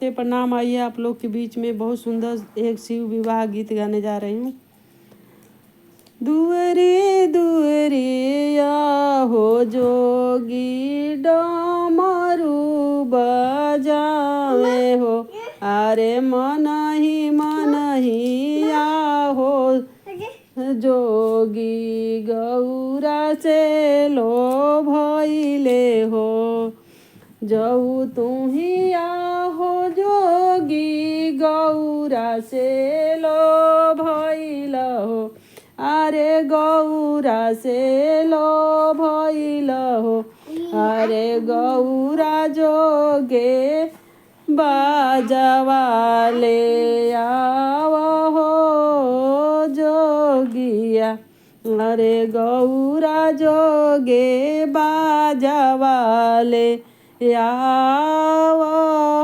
प्रणाम। आइए आप लोग के बीच में बहुत सुंदर एक शिव विवाह गीत गाने जा रही हूँ। दुअरे दुअरे हो जोगी डमरू बजावे हो, अरे मन ही आहो जोगी गौरा से लो भइले हो। जऊ तुही आहो जोगी गौरा से लो भइल हो, अरे गौरा से लो भइल हो, अरे गौरा जोगे बाजवाले आव हो जोगिया, अरे गौरा जोगे बाजवाले आव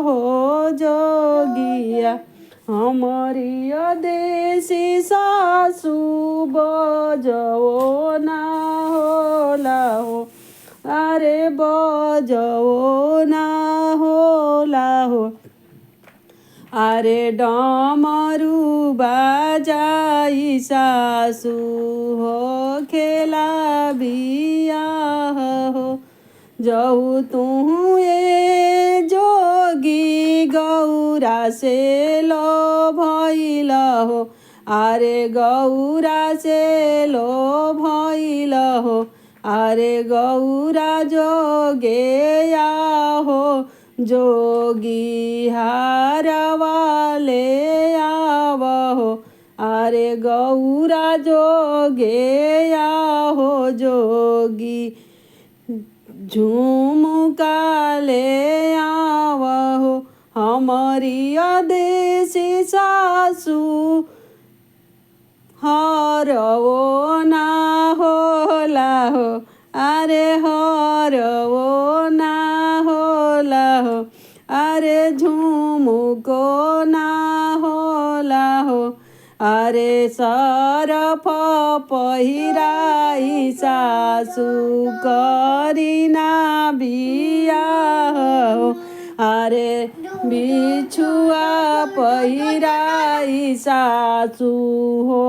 हो जोगिया। हमारी देसी सासू बजवो ना होला हो, अरे बजवो ना होला हो, अरे डमरू बाजाई सासू हो खेला बियाह हो। जऊ तू ए जोगी गौरा से लो भइल हो, अरे गौरा से लो भइल हो, अरे गौरा जोगे आहो जोगी हारवाले आव हो, अरे गौरा जोगे आहो जोगी झुमका ले आव हो। हमारी देसी सासू हरवो ना होला हो, अरे हरवो ना होला हो, अरे झुमको ना होला हो, अरे सरफ पहिराई सासू करीना बियाह हो, अरे बिछुआ पहिराई सासू हो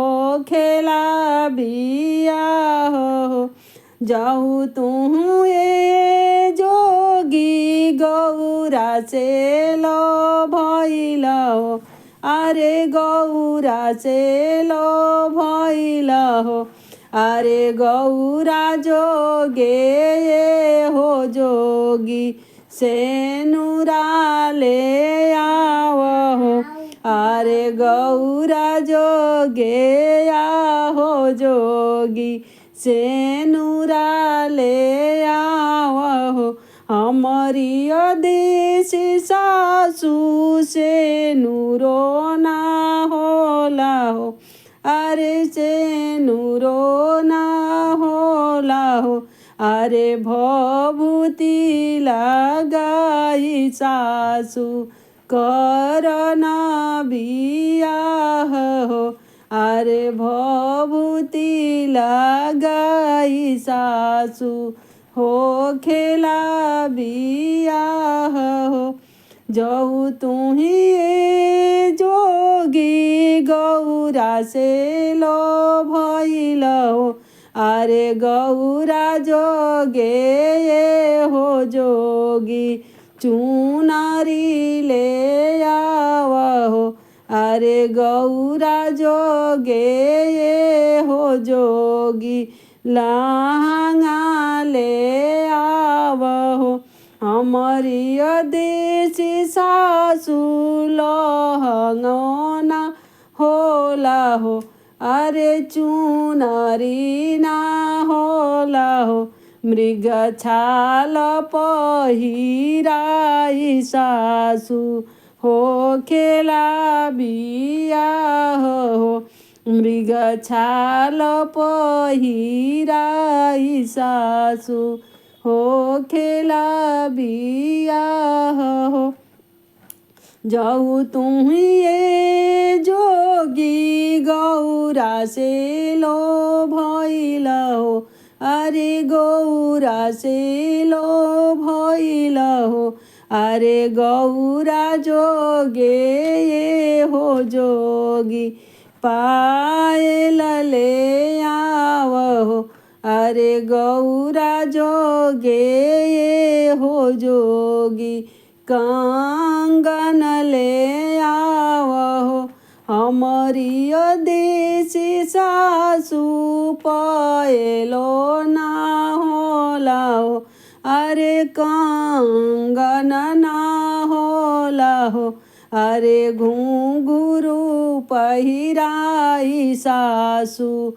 खेला बियाह हो। जाऊ तू ए जोगी गौरा से लो भइल हो, अरे गौरा से लो भइल हो, अरे गौरा जोगे हो जोगी से नुरा ले आव हो, अरे गौरा जोगे आहो जोगी से नुरा ले आव हो। हमारी देसी सासू से नूरो ना होला हो, अरे से नूरो ना होला हो, अरे भभूति लगाई सासू करना बियाह हो, अरे भभूति लगाई सासू हो खेला बियाह हो। जऊ तुही ए जोगी गौरा से लो भइल हो, अरे गौरा जोगे हो जोगी चुनरी ले आव हो, अरे गौरा जोगे हो जोगी लहंगा ले आव हो। हमारी देसी सासू लहंगो ना होला हो, अरे चुनरी ना होला हो, मृग छाल पहिराई सासू हो खेला बियाह हो, मृग छाल पहिराई सासू हो खेला बियाह हो। जाऊ तुही ए जोगी गौरा से लो भइल हो, अरे गौरा से लो भइल हो, अरे गौरा जोगे ये हो जोगी पायल ले आवहो। अरे गौरा जोगे ये हो जोगी कंगन ले आवहो। हमारी देसी सासू पयलो ना होला हो। अरे कंगन ना होला हो। अरे घुंघरू पहिराई सासू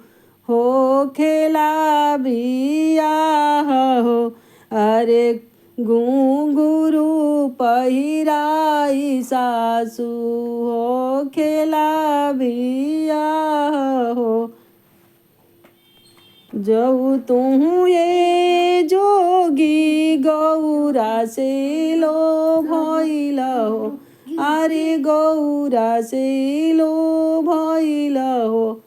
हो खेला बियाह हो। अरे घुंघरू पहिराई सासू हो खेला बियाह हो। जऊ तुहु ये जोगी गौरा से लो भइल हो। अरे गौरा से लो भइल हो।